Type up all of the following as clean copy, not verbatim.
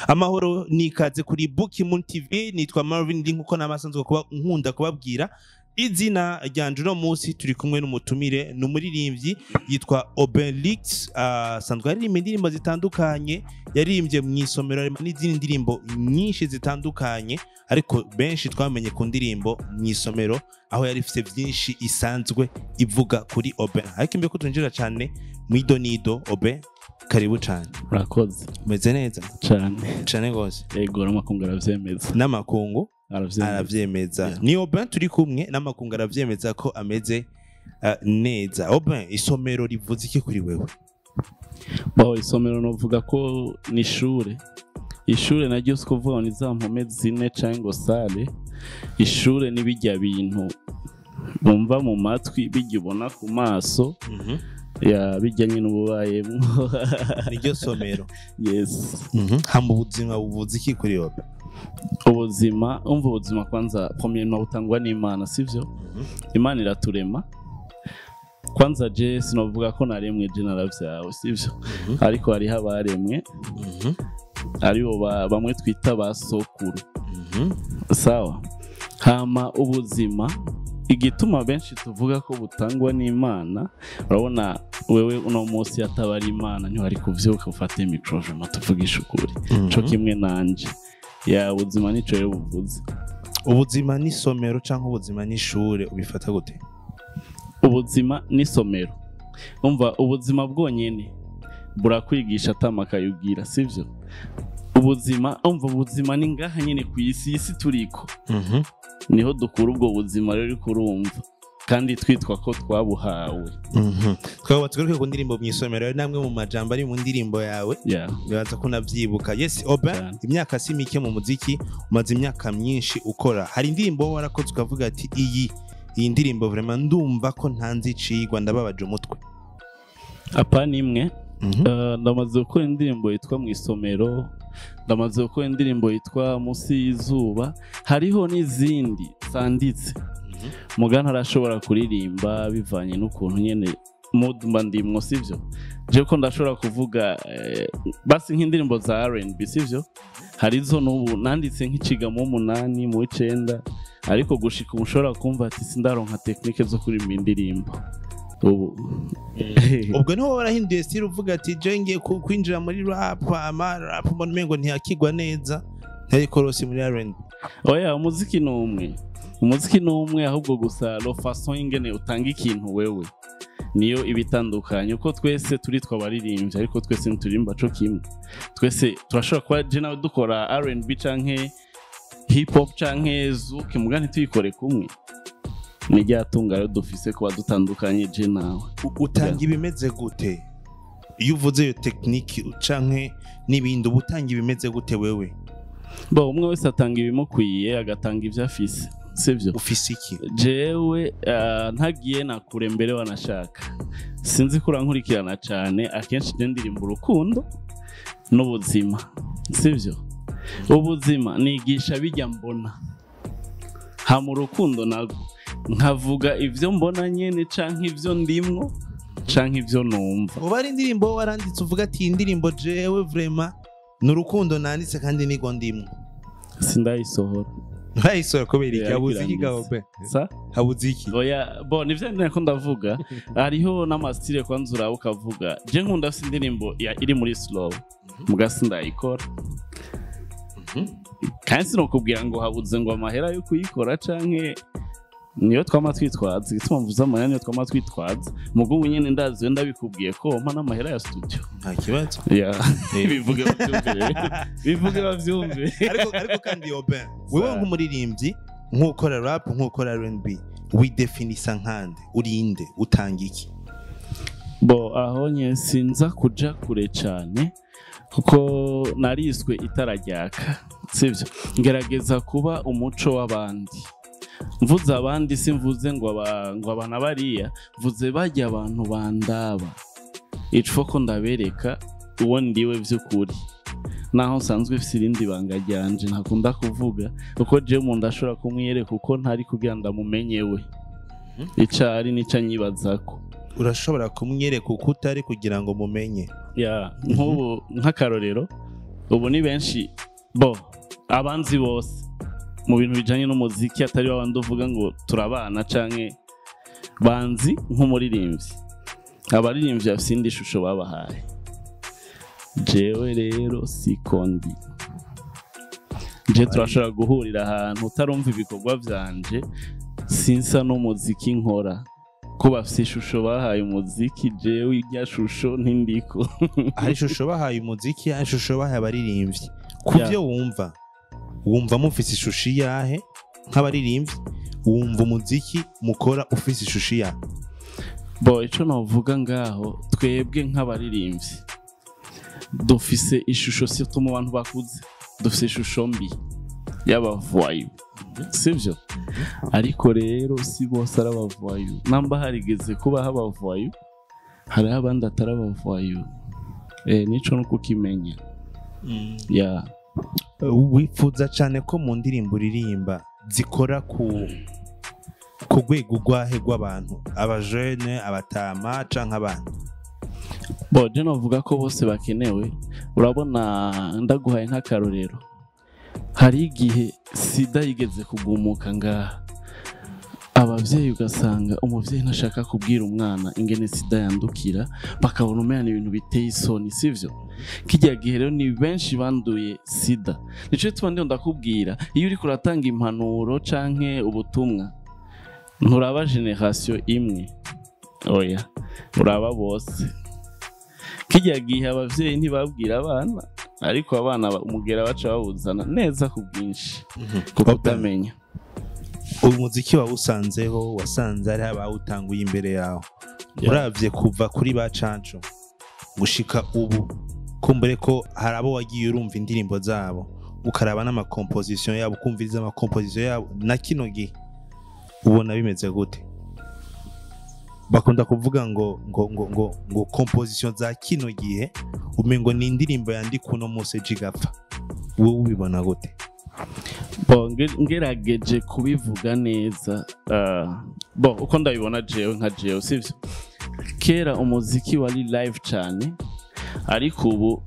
Amahoro nikaze kuri Buki Moon TV. Nitwa Marvin ndi nkuko namasanzwe kuba nkunda kubabwira izina ryanje. Uno munsi turi kumwe n'umutumire, ni umuririmbyi yitwa Obelix, asanzwe aririmba indirimbo zitandukanye. Yaririmbye mu isomero, harimo n'izindi ndirimbo nyinshi zitandukanye, ariko benshi twamenye ku ndirimbo mu isomero, aho yari ifite byinshi isanzwe ivuga kuri Oben. Ariko imbere ko twinjira cyane mu idonido, Oben, karibu cyane. Urakoze. Umeze neza? Cyane. Cyane rwose. Yego, n'amakungu aravyemeza. N'amakungu aravyemeza. Aravyemeza. Yeah. Ni Oben turi kumwe, n'amakungu aravyemeza ko ameze neza. Oben, isomero rivuze iki kuri wewe? Bo, isomero novuga ko ni ishure. Ishure naryo si kuvuga ngo ni za mpome zine canke ngo salle. Ishure ni bijya bintu bumva mu matwi, bijya ubona ku maso, ya bijya nyine ububayemwo. Niryo somero? Yes. Hama ubuzima buvuze iki kuri Oben? Ubuzima, umva, ubuzima kwanza, premièrement, butangwa n'Imana, sivyo? Imana iraturema. Kwanza je sinovuga ko naremwe, je naravyawe, sivyo? Ariko hariho abaremwe, aribo bamwe twita ba sokuru. Sawa. Hama ubuzima, igituma benshi tuvuga ko butangwa n'Imana, urabona wewe uno munsi ataba ari Imana ntiwari kuvyuka ufate micro, vraiment tuvugisha ukuri, co kimwe nanje. Ya, ubuzima nico rero buvuze. Ubuzima ni isomero canke ubuzima ni ishure, ubifata gute? Ubuzima n'isomero. Umva, ubuzima bwonyene burakwigisha atamakaye ugira, sivyo? Ubuzima, umva, ubuzima ni ngaha nyene ku isi, isi turiko, niho dukura ubwo buzima rero, uriko urumva, kandi twitwa ko twabuhawe. Twaba tugaruke ku ndirimbo mu isomero, ari namwe mu majambo ari mu ndirimbo yawe. Bibaza ko unavyibuka. Yes, Oben. Cyane. Imyaka si mike mu muziki, umaze imyaka myinshi ukora. Hari indirimbo wowe warakoze ukavuga ati: Iyi ndirimbo vraiment ndumva ko ntanze icigwa, ndababaje umutwe"? Apana imwe. Ndamaze gukora indirimbo yitwa mu isomero, ndamaze gukora indirimbo yitwa munsi y'izuba, hariho n'izindi zanditse mugana arashobora kuririmba bivanye n'ukuntu nyene mood mba ndimwo, sivyo? Je ko ndashobora kuvuga basi nk'indirimbo za R&B, sivyo? Hari izo n'ubu nanditse nk'iciga mu 8, mu 9, ariko gushika ubu ushobora kumva ati sindaronka technique zo kuririmba indirimbo ubu. Ubwo niho warahinduye style uvuga ati: "Je ngiye kwinjira muri rap"? Ama rap mbona umengo ntiyakigwa neza, ntari korosi muri R&B. Oya, umuziki ni umwe, umuziki ni umwe, ahubwo gusa la façon ingene utanga ikintu wewe niyo iba itandukanye. Uko twese turitwa abaririmbyi, ariko twese ntituririmba co kimwe. Twese turashobora kuba je nawe dukora R&B canke hip hop canke zouk, muga ntituyikore kumwe. Ni rya tunga rero dufise kuba dutandukanye je nawe. Utanga ibimeze gute iyo uvuze iyo technique canke n'ibindi? Uba utanga ibimeze gute wewe? Bo, umwe wese atanga ibimukwiye, agatanga ivyo afise, sivyo? Ufise iki? Jewe ntagiye na kure mbere, wanashaka sinzi ko urankurikirana cyane, akenshi je ndirimba urukundo n'ubuzima, sivyo? Ubuzima nigisha bijya mbona, hama urukundo nago nkavuga ivyo mbona nyene, canke ivyo ndimwo, canke ivyo numva. Uba ari indirimbo waranditse uvuga ati: "Iyi ndirimbo jewe vraiment ni urukundo nanditse kandi nigo ndimwo"? Sindayisohora. Ntayisohora kubera iki? Yeah. Habuze iki? Iranditse. Gaobe? Sa? Habuze iki? Oya, bo nivyo nako ndavuga, hariho n'ama style. Kwanza uraba ukavuga je nkunda si indirimbo iri muri slow, muga sindayikora. Kandi sinokubwira ngo habuze ngo amahera yo kuyikora canke niyo twama twitwaza. Igituma mvuze amahera, niyo twama twitwaza. Mugo ubu nyene ndazi ndabikubwiye ko mpa n'amahera ya studio. Nta kibazo. Yeah. Bivuge bavyumve rero. Bivuge bavyumve. Ariko kandi Oben, wewe nk'umuririmbyi, nk'ukora rap, nk'ukora R&B, widefinisa nkande? Urinde? Utanga iki? Bo, aho nye sinza kuja kure cane kuko nariswe itara ryaka, sivyo? Ngerageza kuba umuco w'abandi. Mvuze abandi, simvuze ngo ngo abana bariya, mvuze bajya abantu bandaba icfo ko ndabereka uwo ndiwe vy'ukuri, naho nsanzwe mfise irindi banga ryanje ntakunda kuvuga, kuko jewe umuntu ashobora kumwiyereka uko ntari kugira ndamumenye we ico ari n'ico anyibazako. Urashobora kumwereka uko utari kugira ngo mumenye? Ya, nk'ubu nk'akarorero Ubu ni benshi bo abanzi bose mu bintu bijanye n'umuziki, atari babandi uvuga ngo turabana canke banzi nk'umuririmbyi. Abaririmbyi bafise indi shusho babahaye. Jewe rero siko ndi. Je turashobora guhurira ahantu utarumva ibikorwa vyanje, sinsa n'umuziki nkora, ko bafise ishusho bahaye umuziki, jewe irya shusho ntindiko. Hari ishusho bahaye umuziki, hari ishusho bahaye abaririmbyi. Ku byo wumva, wumva mufise ishusho iyahe nk'abaririmbyi? Wumva umuziki mukora ufise ishusho iyahe? Bo, ico novuga ngaho, twebwe nk'abaririmbyi dufise ishusho, surtout mu bantu bakuze, dufise ishusho mbi y'aba voyou, sivyo? Ariko rero si bose ari aba voyou. Namba harigeze kubaho aba voyou, hariho abandi atari aba voyou. Nico no kukimenya ya. Wifuza cyane ko mu ndirimbo uririmba zikora ku rwego rwahe rw'abantu, abajene, abatama canke abana? Bo, je novuga ko bose bakenewe. Urabona, ndaguhaye nk'akarorero, hari igihe sida yigeze kugumuka ngaha, abavyeyi ugasanga umuvyeyi ntashaka kubwira umwana ingene sida yandukira, bakabona umwana ibintu biteye isoni, sivyo? Kirya gihe rero ni benshi banduye sida. Nico gituma ndiho ndakubwira, iyo uriko uratanga impanuro canke ubutumwa, nturaba génération imwe, oya, uraba bose. Kirya gihe abavyeyi ntibabwira abana, ariko abana umugera baca bawuzana neza ku bwinshi kuko utamenya. Umuziki wawusanzeho, wasanze ari abawutanguye imbere yawe. Uravye kuva kuri ba Canco gushika ubu, kumbure ko hari abo wagiye urumva indirimbo zabo, ukaraba n'ama composition yabo, ukumviriza ama composition yabo na kino gihe, ubona bimeze gute? Bakunda kuvuga ngo composition za kino gihe umengo ni indirimbo yandikwa uno munsi ejo igapfa. Wowe ubibona gute? Bo, ngerageje kubivuga neza, bo, uko ndabibona jewe nka jewe, sivyo? Kera umuziki wari live cyane, ariko ubu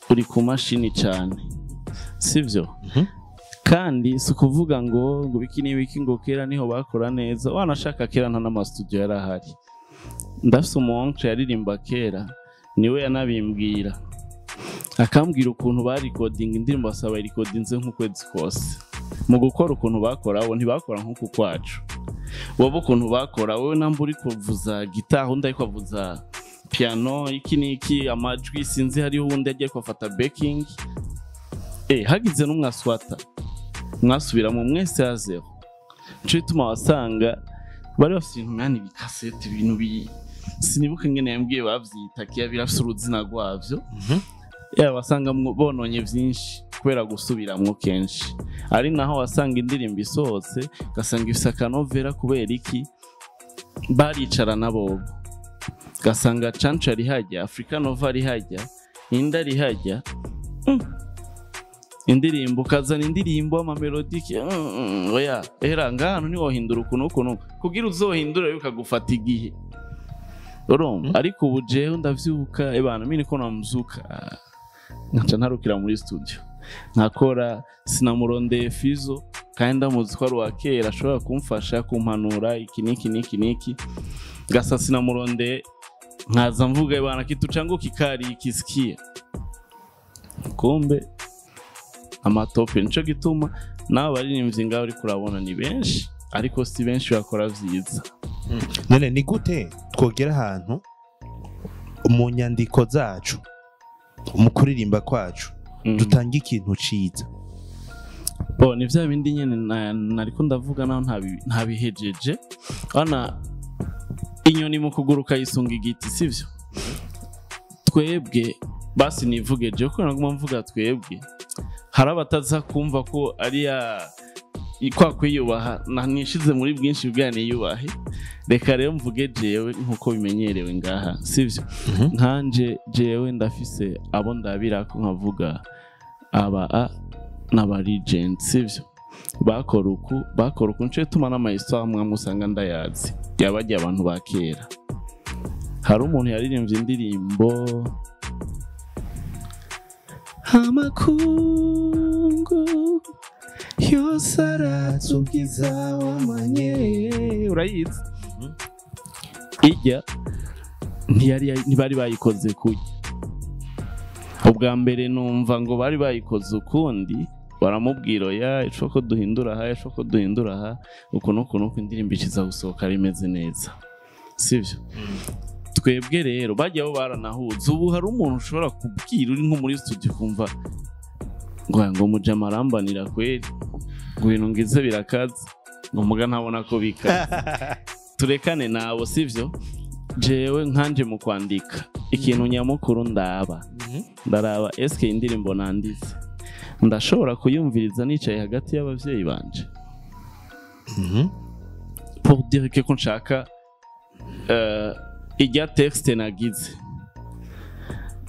uri ku mashini cyane, sivyo? Kandi si ukuvuga ngo biki n'ibiki, ngo kera niho bakora neza. Wanashaka kera nta n'ama studio yari ahari. Ndafise umu oncle yaririmba kera, niwe yanabimbwira, akambwira ukuntu barikodinga indirimbo, basaba irikodinze nk'ukwezi kose mu gukora. Ukuntu bakora, bo ntibakora nk'uku kwacu. Wowe ukuntu bakora, wowe namba uri kuvuza gitari, undi ariko avuza piano, iki n'iki, amajwi sinzi, hariho uwundi agiye kubafata backing, hagize n'umwaswata mwasubiramo mwese ya zéro. Nico gituma wasanga bari bafite ibintu myani bikasete, ibintu bi sinibuka ingene yambwiye bavyita, kiya birafise uruzina rwavyo. Ya, wasanga bononye vyinshi kubera gusubiramwo kenshi. Ari naho wasanga indirimbo isohotse, ugasanga ifise akanovera. Kubera iki? Baricarana bobo, ugasanga Canco ari hajya, Africa Nova ari hajya, Inda ari hajya. Indirimbo ukazana indirimbo ama mélodique, oya, era ngahano ntiwohindura ukuntu ukuntu, kugira uzohindure bikagufata igihe, urumva? Ariko ubu jewe ndavyuka, ebana, mimi niko namzuka, nkaca ntarukira muri studio nkakora. Sinamurondeye Fizo kandi ndamuzi ko ari uwa kera, ashobora kumfasha kumpanura iki n'iki n'iki n'iki, gasa sinamurondeye, nkaza mvuga, ebana, kitu changu kikari kisikia, kumbe amatope. Nico gituma nawe baririmbyi ngaho uriko urabona ni benshi, ariko si benshi bakora vyiza. None ni gute twogera ahantu mu nyandiko zacu, mu kuririmba kwacu, dutanga ikintu ciza? Bo, ni vya bindi nyene nariko ndavuga, naho ntabihejeje. Bana, inyoni mu kuguruka yisunga igiti, sivyo? Twebwe basi, nivuge je kuko naguma mvuga twebwe, hari abataza kumva ko ari ya kwa kwiyubaha nishize muri bwinshi bwa niyubahe. Reka rero mvuge jewe nkuko bimenyerewe ngaha, sivyo? Nkanje jewe ndafise abo ndabirako, nkavuga aba a n'aba legend, sivyo? Bakora uku, bakora uku. Nico gituma n'ama histoire amwe amwe usanga ndayazi, yabagiye abantu ba kera. Hari umuntu yaririmbye indirimbo. Amakungu yose arazi ubwiza wamanye, urayizi? Ijya ntibari bayikoze kujya ubwa mbere, numva ngo bari bayikoze ukundi, baramubwira: "Oya, ico ko duhindura aha, ico ko duhindura aha, uku n'uku n'uku," indirimbo ikiza gusohoka rimeze neza, sivyo? Twebwe rero bajya bo baranahuza. Ubu hari umuntu ushobora kubwira uri nko muri studio, kumva ngo mujama arambanira kweri, ngo ibintu ngize birakaze, ngo muga ntabona ko bikaze. Turekane nabo, sivyo? Jewe nkanje mu kwandika, ikintu nyamukuru ndaba, ndaraba: eske indirimbo nanditse ndashobora kuyumviriza nicaye hagati y'abavyeyi banje? Pour dire que ko nshaka ijya texte nagize,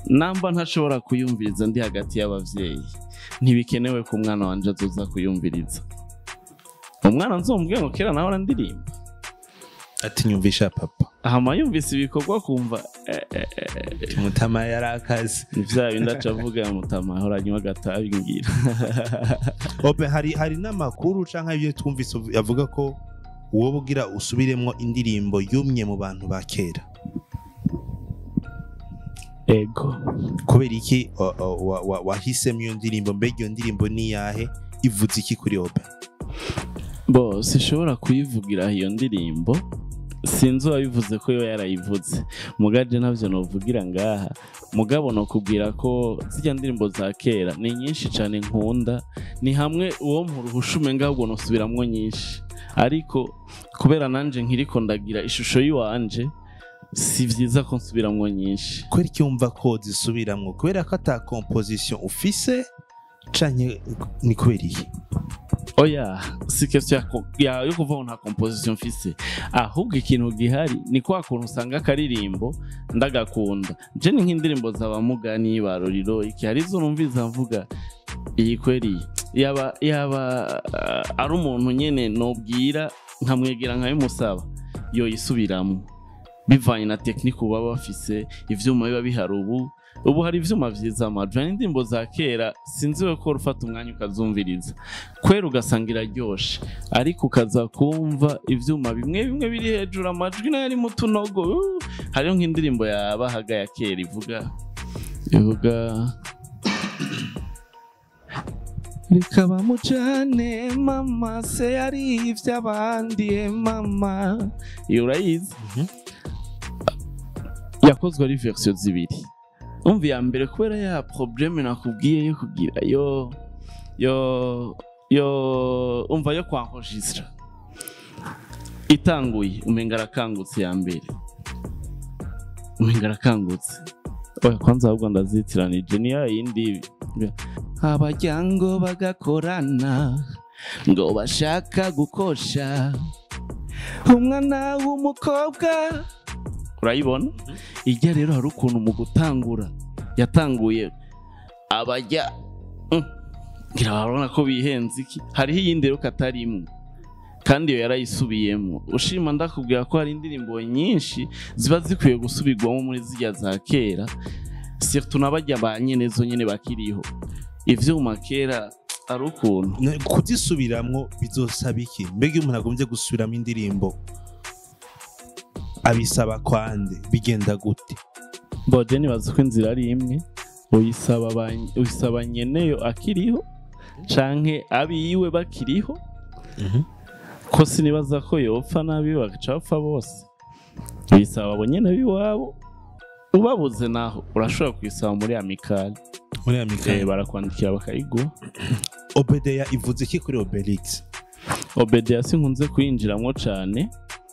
namba ntashobora kuyumviriza ndi hagati y'abavyeyi, ntibikenewe ko umwana wanje azoza kuyumviriza. Umwana nzomubwira ngo kera nawe arandirimba. Ati: "Nyumvisha papa." Hama yumvise ibikorwa kumva Mutama yarakaze. Ni vya bindi aca avuga: "Mutama ahora anywa agatabi ngira." Obe, hari n'amakuru canke ibyo twumvise avuga ko wowe ugira usubiremwo indirimbo yumye mu bantu ba kera. Ego. Kubera iki wahisemo iyo ndirimbo? Mbega iyo ndirimbo ni iyahe? Ivuze iki kuri Obe? Bo sishobora kuyivugira iyo ndirimbo, sinzi uwabivuze ko yo yarayivuze, mugaje ntabyo novugira ngaha. Mugabo nokubwira ko zirya ndirimbo za kera ni nyinshi cyane nkunda, ni hamwe uwo muruhusha umenga ahubwo nosubiramwo nyinshi, ariko kubera nanje nkiriko ndagira ishusho yiwanje, si vyiza ko nsubiramwo nyinshi. Kubera iki wumva ko zisubiramwo? Kubera ko ata composition ufise, canke ni kubera iki? Oya, si question yo kuvuga ngo nta composition mfise, ahubwo ikintu gihari ni kwa kuntu usanga akaririmbo ndagakunda je, ni nk'indirimbo za Mugani ba Roriro iki, hari izo numviza mvuga iyi kweri yaba ari umuntu nyene nobwira nkamwegera nkabimusaba yoyisubiramwo, bivanye na technique baba bafise, ivyuma biba bihari ubu. Ubu hari ivyuma vyiza, amajwi. Hari indirimbo za kera sinzi we ko ufata umwanya ukazumviriza kwera ugasanga iraryoshe, ariko ukaza kumva ivyuma bimwe bimwe biri hejuru, amajwi nayo ari mu tunogo. Hariho nk'indirimbo ya Bahaga ya kera ivuga "Reka bamujane mama se yari ivy'abandi mama", iyo urayizi? Yakozwe ari version zibiri. Umva, iya mbere kubera ya problème nakubwiye yo kugira yo umva yo kwenregistra, itanguye umenga arakangutse, ya mbere umenga arakangutse. Oya, kwanza ahubwo ndazitiranije, ni ya yindi abajyango bagakorana ngo bashaka gukosha umwana w'umukobwa, urayibona? Ijya rero hari ukuntu mu gutangura yatanguye abajya ngira barabona ko bihenze iki. Hariho iyindi rero katari imwe, kandi iyo yarayisubiyemo. Ushima ndakubwira ko hari indirimbo nyinshi ziba zikwiye gusubirwamo muri zirya za kera, surtout n'abajya ba nyene zo nyene bakiriho, ivyuma kera ari ukuntu. Kuzisubiramwo bizosaba iki? Mbega iyo umuntu agombye gusubiramo indirimbo abisaba kwande? Bigenda gute? Boje nibaza ko inzira ari imwe, uyisaba nyeneyo akiriho canke abiwe bakiriho, ko sinibaza ko yopfa nabi bagaca bapfa bose. Uyisaba abo nyene b'iwabo, ubabuze naho urashobora kuyisaba muri amicale. Muri amicale. Barakwandikira bakayiguha. Obedeya ivuze iki kuri Obelix? Obedeya sinkunze kuyinjiramwo cane,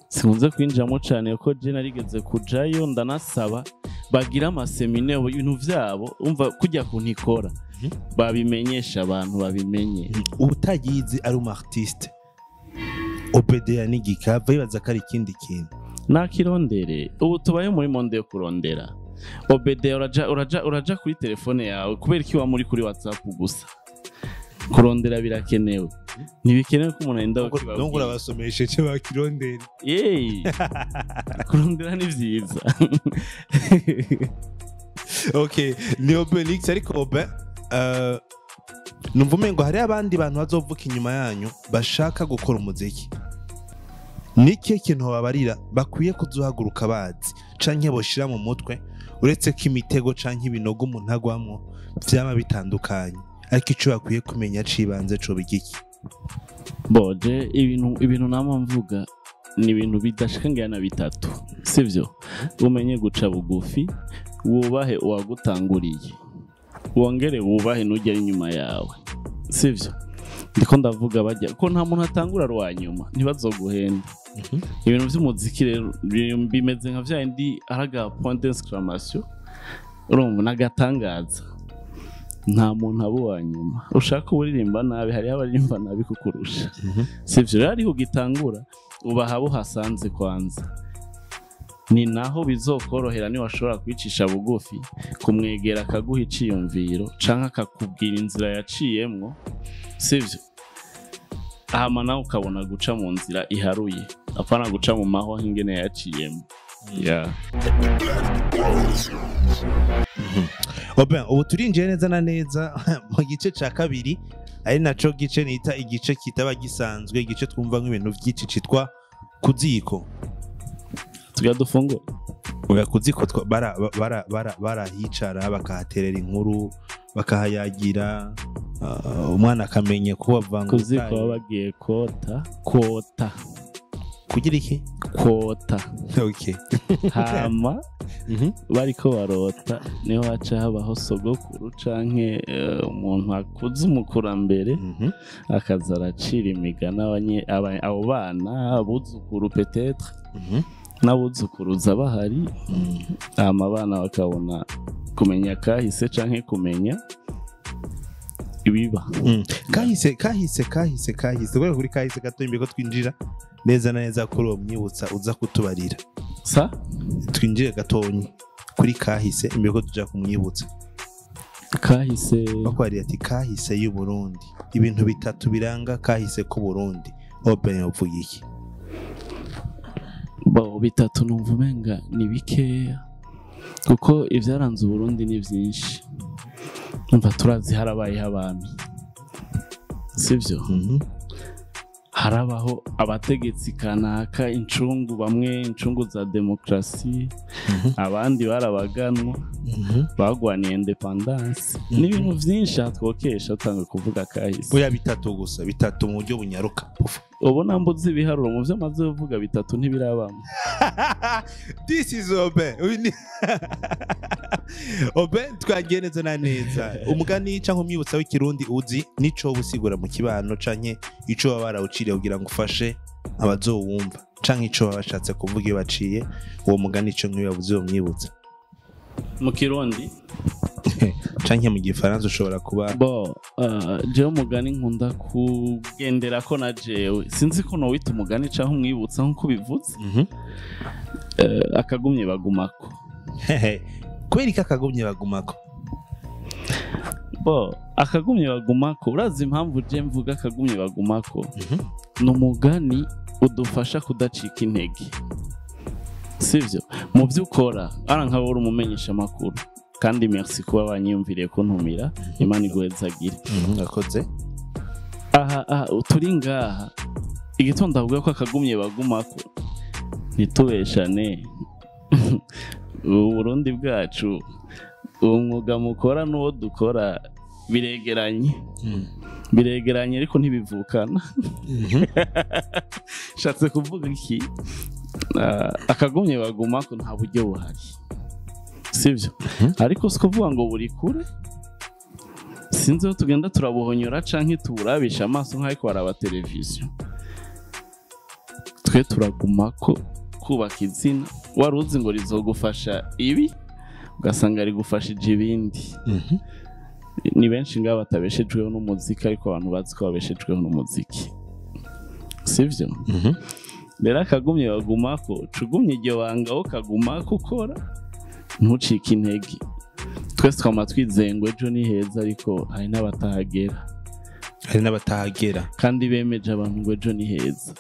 sinkunze kuyinjiramo cane, kuko je narigeze kujayo ndanasaba bagira amaséminaire, ibintu vyabo umva kujya kuntu ikora, babimenyesha abantu babimenye. Utayizi ari umu artiste, Obedeya ni gikava yibaza ko ari ikindi kintu. Nakirondere. Ubu tubaye muri monde yo kurondera. Obedeya uraja kuri telefone yawe, kubera iki wa muri kuri WhatsApp gusa? Kurondera birakenewe, ntibikenewe ko umuntu agenda Donc kukibabwira. Urabasomesheje bakirondera. Yeee, kurondera ni vyiza. Okay, ni Obelix, ariko Obe Numva umengo hari abandi bantu bazovuka inyuma yanyu bashaka gukora umuziki. Ni ikihe kintu babarira bakwiye kuzohaguruka bazi canke boshira mu mutwe, uretse ko imitego canke ibinogo umuntu agwamwo vyama bitandukanye, ariko ico bakwiye kumenya cibanze coba igiki? Boje ibintu nama mvuga ni ibintu bidashika ngira na bitatu, sivyo? Umenye guca bugufi, wubahe uwagutanguriye, wongere wubahe n'ujya inyuma yawe, sivyo? Ndiko ndavuga bajya ko nta muntu atangura rwa nyuma, ntibazoguhenda. Ibintu by'umuziki rero bimeze nka vya bindi araga point d'exclamation, urumva n'agatangaza. Nta muntu aba uwa nyuma. Ushaka uririmba nabi, hariho abaririmba nabi kukurusha, sivyo? Rero ariho ugitangura, ubaha abo uhasanze kwanza, ni naho bizokorohera niba washobora kwicisha bugufi kumwegera akaguha iciyumviro canke akakubwira inzira yaciyemwo, sivyo? Hama nawe ukabona guca mu nzira iharuye, apana guca mu mahwa nk'ingene yaciyemo, yeah. Oben, ubu turinjiye neza na neza mu gice ca kabiri, ari naco gice nita igice kitaba gisanzwe, igice twumva nk'ibintu vyinshi, citwa kuziko. Tugira dufungure. Oya, kuziko bara barahicara bakahaterera inkuru, bakahayagira, umwana akamenya ko bavanga. Kuziko baba bagiye kota kota. Kugira iki? Kota. Okay. Hama bariko barota, niho haca habaho sogokuru canke umuntu akuze, umukurambere, akaza aracira imigani abo bana, abuzukuru peut-être, n'abuzukuruza bahari. Hama abana bakabona kumenya kahise canke kumenya ibiba. Kahise, kahise, kahise, kahise. Kubera kuri kahise gato imbere ko twinjira neza na neza kuri uwo mwibutsa uza kutubarira. Sa? Twinjire gatonyi kuri kahise imbere ko tuja kumwibutsa. Kahise. Bakwarira ati kahise y'u Burundi, ibintu bitatu biranga kahise k'u Burundi, Oben yovuga iki? Bo, bitatu numva umenga ni bikeya, kuko ibyaranze Uburundi ni byinshi. Umva, turazi harabayeho abami, sibyo? Harabaho abategetsi kanaka, incungu, bamwe incungu za demokarasi, abandi barabaganwa, bagwaniye indépendance, n'ibintu byinshi aha twokesha utanga kuvuga kahise. Oya, bitatu gusa, bitatu mu buryo bunyaruka. Ubu nambuze ibiharuro mu byo maze kuvuga, bitatu ntibirabamo. This is Oben. Uyu ni Oben. Twagiye neza na neza. Umugani cyangwa umwibutsa w'ikirundi uzi nico usigura mu kibano, canke ico baba barawuciriye kugira ngo ufashe abazowumva, canke ico baba bashatse kuvuga iyo baciye uwo mugani, ico nk'iyo bavuze uwo mwibutsa? Mu Kirundi? Canke mu Gifaransa ushobora kuba. Bo, jewe umugani nkunda kugendera ko na jewe sinzi ko nowita umugani canke umwibutsa nk'uko bivuze, akagumye bagumako. Hehe. Kubera iki akagumye bagumako? Bo, akagumye bagumako, urazi impamvu je mvuga akagumye bagumako? Ni umugani udufasha kudacika intege, sivyo? Mu byo ukora, ara nkaba uri umumenyesha amakuru, kandi merci kuba banyiyumviriye kuntumira, Imana iguhezagire. Akoze. Aha turi ngaha igitondo, avuga ko akagumye bagumako, ntitubeshane, Uburundi bwacu, uwo mwuga mukora n'uwo dukora biregeranye, biregeranye ariko ntibivukana. Shatse kuvuga iki? Akagumye bagumako, nta buryo buhari, sibyo? Ariko si kuvuga ngo buri kure, sinzi aho tugenda turabuhonyora canke tuburabisha amaso nk'ariko baraba televiziyo. Twe turaguma ko kubaka izina wari uzi ngo rizogufasha ibi, ugasanga rigufashije ibindi. Ni benshi ngaba batabeshejweho n'umuziki, ariko abantu bazi ko babeshejweho n'umuziki, sivyo? Rero akagumye bagumako, cugumye iryo banga, wo kagumako ukora, ntucike intege. Twese twama twizeye ngo ejo ni heza, ariko hari n'abatahagera. Hari n'abatahagera. Kandi bemeje abantu ngo ejo ni heza,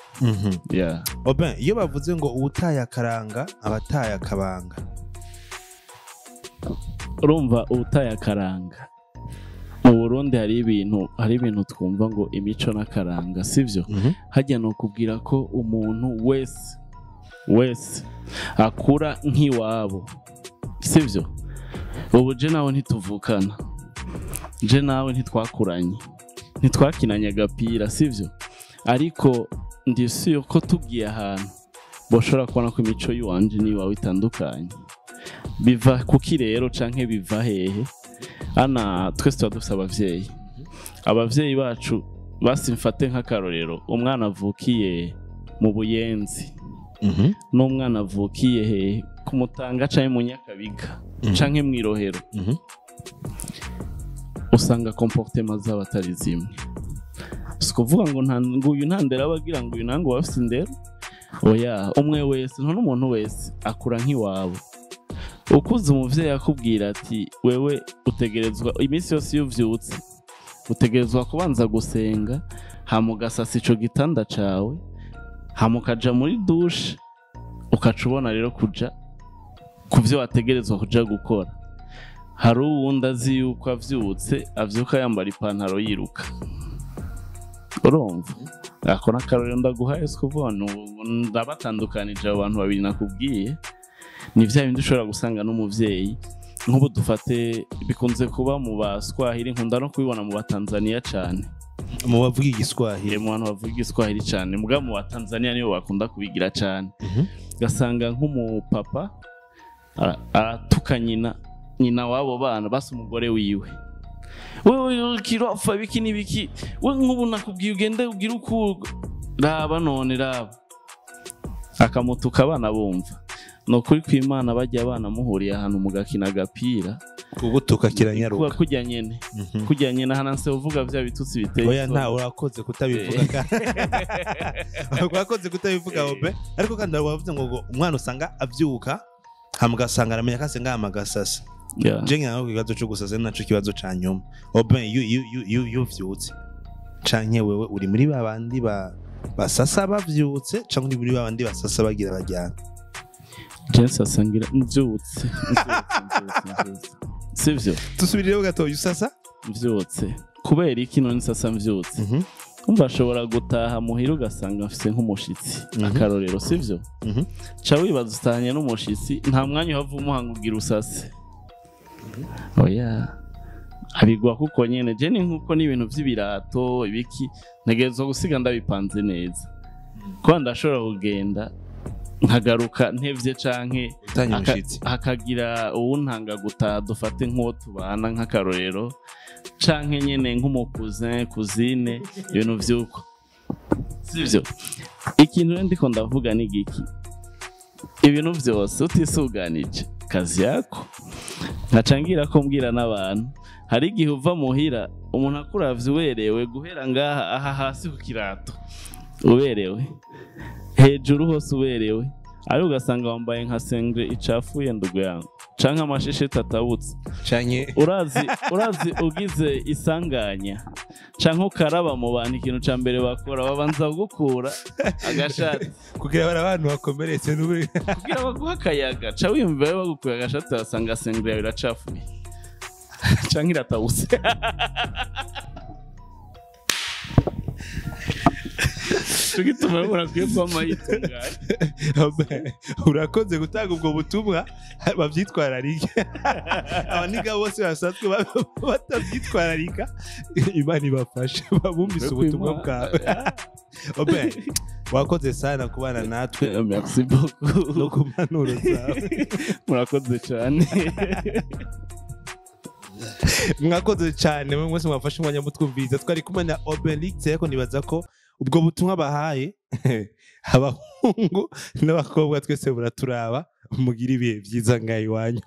yeah. Oben, iyo bavuze ngo uwutaye akaranga abataye akabanga? Urumva, uwutaye akaranga Mu Burundi hari ibintu twumva ngo imico n'akaranga, sivyo? Hajya no kubwira ko umuntu wese wese akura nk'iwabo, sivyo? Ubu je nawe ntituvukana, je nawe ntitwakuranye, ntitwakinanye agapira, sivyo? Ariko ndi sûr ko tugiye ahantu boshobora kubona ko imico y'iwanje n'iwawe itandukanye. Biva kuki rero, canke biva hehe? Ana twese tuba dufise abavyeyi, abavyeyi bacu. Basi mfate nk'akarorero umwana avukiye mu Buyenzi n'umwana avukiye hehe, ku Mutanga canke mu Nyakabiga canke mw'Irohero, usanga comportement zabo atari zimwe. Si ukuvuga ngo nta ngo uyu nta ndero aba agira, ngo uyu nango bafise indero. Oya, umwe wese, nta n'umuntu wese akura nk'iwabo. Ukuze umuvyeyi akubwira ati: "Wewe utegerezwa iminsi yose iyo uvyutse utegerezwa kubanza gusenga, hama ugasasa ico gitanda cawe, hama ukaja muri douche, ukaca ubona rero kuja ku vyo wategerezwa kuja gukora." Hari uwundi azi yuko avyutse avyuka yambara ipantaro yiruka. Urumva ako n'akarorero ndaguhaye, si kuvuga ndabatandukanije abo bantu babiri nakubwiye. Ni vya bindi ushobora gusanga n'umuvyeyi. Nk'ubu dufate, bikunze kuba mu Baswahili, nkunda no kubibona mu Batanzaniya cane. Mu bavuga Igiswahili? Mu bantu bavuga Igiswahili cane, muga mu Batanzaniya nibo bakunda kubigira cane. Ugasanga nk'umupapa aratuka nyina, nyina w'abo bana, basi umugore wiwe: "Wewe kirofa, biki n'ibiki, we nk'ubu nakubwiye ugende ugire uku, raba none raba." Akamutuka abana bumva. Ni ukuri kw'Imana, bajya abana muhuriye ahantu mugakina agapira, kugutuka kiranyaruka. Kuba kujya nyene, kujya nyene ahantu uvuga vya bitutsi biteye Oya, isoni. Nta urakoze kutabivuga, urakoze kutabivuga obe. Ariko kandi wavuze ngo umwana usanga avyuka, hama ugasanga aramenya ko asenga, hama agasasa. Je ngira ngo ikibazo cyo gusasa ni naco kibazo ca nyuma. Obe, iyo uvyutse, canke wewe uri muri babandi ba basasa bavyutse, canke uri muri babandi basasa bagira bajyana? James asangira mvyutse, mvyutse, mvyutse, mvyutse, sivyo? Tusubirireho gatoya, usasa? Mvyutse. Kubera iki none sasa mvyutse? Umva, ashobora gutaha muhira ugasanga mfise nk'umushitsi, akarorero, sivyo? Ca wibaza utahanye n'umushitsi, nta mwanya uhava umuha ngo ugira usase. Oya, abigwa kuko nyene je ni nkuko n'ibintu vy'ibirato ibiki ntegerezwa gusiga ndabipanze neza, kuba ndashobora kugenda nkagaruka ntevye canke Utanye umushitsi. Hakagira uwuntanga gutaha, dufate nk'uwo tubana nk'akarorero, canke nyene nk'umu cousin, cousine, ibintu vy'uko, sivyo? Ikintu rero ndiko ndavuga ni giki: ibintu vyose utisuganije kazi yako. Nkaca ngira ko mbwira n'abantu, hari igihe uva muhira umuntu akuravye uberewe guhera ngaha aha hasi ku kirato, uberewe hejuru hose uberewe, ariko ugasanga wambaye nka sengre icafuye, ndugu yangu, canke amashesheti atabutse. Canke Urazi ugize isanganya canke ukaraba mu bantu, ikintu ca mbere bakora babanza gukura agashati. Kugira bari abantu bakomeretse n'ubu. Kugira baguhe akayaga. Ca wiyumva bagukuye agashati, basanga sengre yawe iracafuye canke iratabutse. Ico gituma rero umuntu akwiye kwama yitunganya. Urakoze gutanga ubwo butumwa, babyitwararike abaniga bose basanzwe batabyitwararika. Imana ibafashe babumvise ubutumwa bwawe. Obe, wakoze sana kubana natwe. Merci beaucoup. No ku mpanuro zawe. Murakoze cyane. Mwakoze cyane mwe mwese mwafashe umwanya mutwumviriza. Twari kumwe na Obelix, ariko nibaza ko ubwo butumwa bahaye abahungu n'abakobwa twese buraturaba. Mugira ibihe byiza ngaho iwanyu.